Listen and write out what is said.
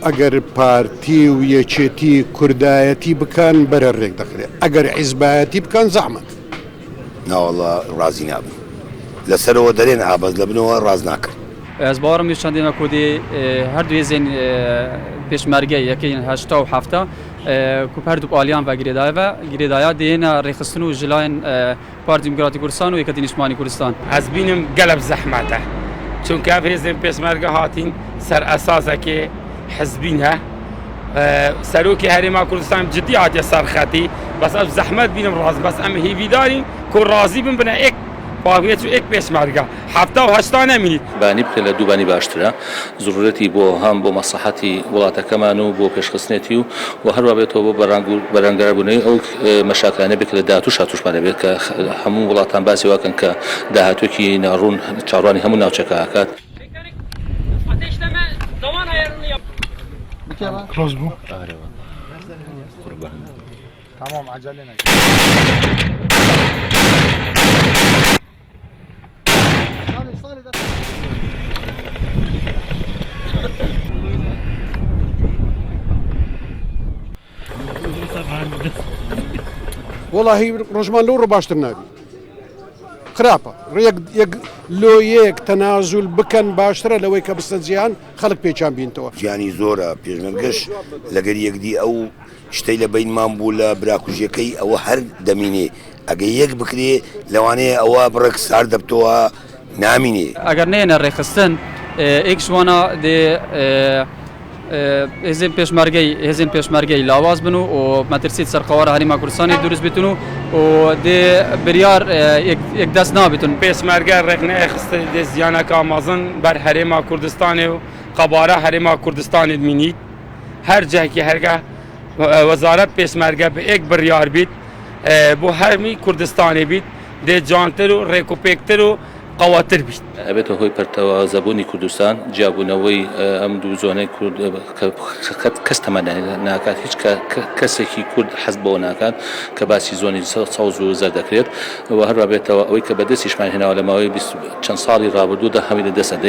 ئەگەر پارتی و یەکێتی کوردایەتی بکەن بەرە رێک دەخرێ ئەگەر حیزبایەتی بکەن زەحمەت. ناوەڵا ڕازی نابن لەسەرەوە دەرێن ئا بەس لەبنەوە ڕاز ناکەن. Ez bawerim wî çendê me ku dê her du hêzên pêşmerge yekê 87 ku her du aliyan ve girêdaye ve girêdaya dê hêne rêxistin û ji layên Partî Demokratî Kurdistan û Yeketî Nîştimanî Kurdistan. Ez bînim gelek zehmet e. Çunke ev hêzên pêşmerge hatîn ser esaseke hizbî ne. Serokê Herêma Kurdistanê bi cidî hatiye ser xetî. Bes ev zehmet bînim rast bes em hêvîdarîn ku razî bin bine êk pavêç û êk pêşmerge. 78 nemînît. بانی بکە لە دووبانی باشترە زرورەتی بۆ هەم بۆ مەسڵەحەتی وڵاتەکەمان و بۆ پێشخستنێتی و و هەروا بێتەوە بۆ بەرەنگاربوونەوەی ئەو مەشاکلانە بێت کە لە داهاتووشا تووشمان دەبێت کە هەموو وڵاتان باسی وا کەن کە داهاتووێکی ناڕوون چاوەڕوانی هەموو ناوچەکە ئەکات. وەڵاهی ڕۆژمان لەو ڕۆ باشتر نابی خراپە ڕێک یەک لۆ یەک تەنازول بکەن باشترە لەوەی کە بستە جیهان خەڵک پێچان بینتەوە. زیانی زۆرە پێشمەرگەش لەگەر یەکدی ئەو شتەی لە بەینمان بوو لە براکوژیەکەی ئەوە هەر دەمینێ ئەگەر یەک بکرێ لەوانەیە ئەوە بڕێک سارد دەبتەوە نامینێ. ئەگەر نەیەنە ڕێکخستن ئێک ژوانە دێ هێزێن پێشمەرگەی هێزێن پێشمەرگەی لاواز بن و مەترسیت سەر قەوارە هەرێما کوردستانی دروست بێتن و دێ بریار یەک دەست نابێتن. پێشمەرگە ڕێک نەیەخستن دێ زیانەکە مەزن بەر هەرێما کوردستانێ و قەبارە هەرێما کوردستانی دمینیت هەر جهکی هەرگە وەزارەت پێشمەرگە بە ئێک بڕیار بیت بۆ هەرمی کوردستانی بیت دێ جوانتر و ڕێک و پێکتر و قەوەتر بیت. ئەبێتە هۆی پەرتەوازەبوونی کوردستان، جیابوونەوەی ئەم دوو زۆنەی کورد کە قەت کەس تەمەنای ناکات، هیچ کەسێکی کورد حەز بەوە ناکات کە باسی زۆنی سەوز و زەرد دەکرێت و هەروا بێتەوە ئەوەی کە بەدەستیشمان هێناوە لە ماوەی 20 چەند ساڵی ڕابردوودا هەمووی لە دەست ئەدەین.